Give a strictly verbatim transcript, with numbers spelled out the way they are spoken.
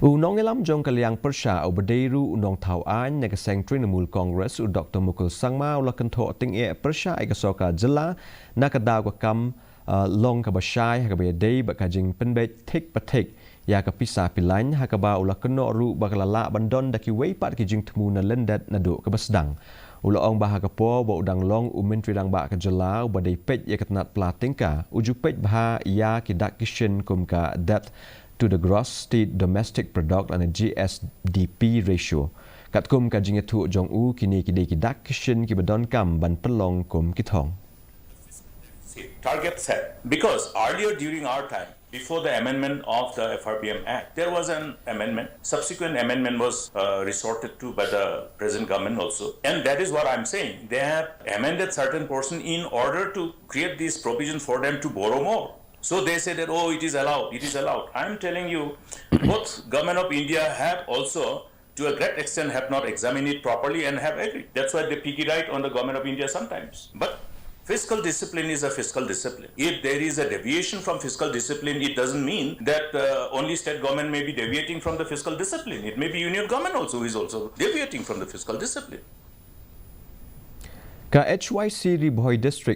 U nongïalam jong ka liang pyrshah uba dei ruh u nongthaw aiñ na ka seng Trinamool Congress, u Doktor Mukul Sangma, u la kynthoh tyngeh pyrshah ïa ka sorkar jylla na ka daw ka kam, uh, long kaba shai ha kaba ïadei bad ka jingpynbeit thik pa thik ïa ka pisa pilain, ha kaba u la kynnoh ruh ba ka la lah ban don da kiwei pat ki jingthmu na lyndet naduh kaba sdang. U la ong ba ha ka por ba u dang long u Myntri Rangbah ka jylla, uba dei peit ïa ka tnat pla tyngka, u ju peit bha ïa ki dak ki shin kum ka debt to the gross state domestic product lane G S D P ratio. Katkum ka jingïathuh jong u, kine ki dei ki dak ki shin kiba donkam ban pynlong kum ki thong. Target set. Because earlier during our time, before the amendment of the F R B M Act, there was an amendment. Subsequent amendment was uh, resorted to by the present government also. And that is what I'm saying. They have amended certain portion in order to create these provisions for them to borrow more. So they say that, oh, it is allowed, it is allowed. I'm telling you, both Government of India have also, to a great extent, have not examined it properly and have agreed. That's why they piggy right on the Government of India sometimes. But fiscal discipline is a fiscal discipline. If there is a deviation from fiscal discipline, it doesn't mean that uh, only state government may be deviating from the fiscal discipline. It may be union government also who is also deviating from the fiscal discipline. Ka H Y C Ri Bhoi District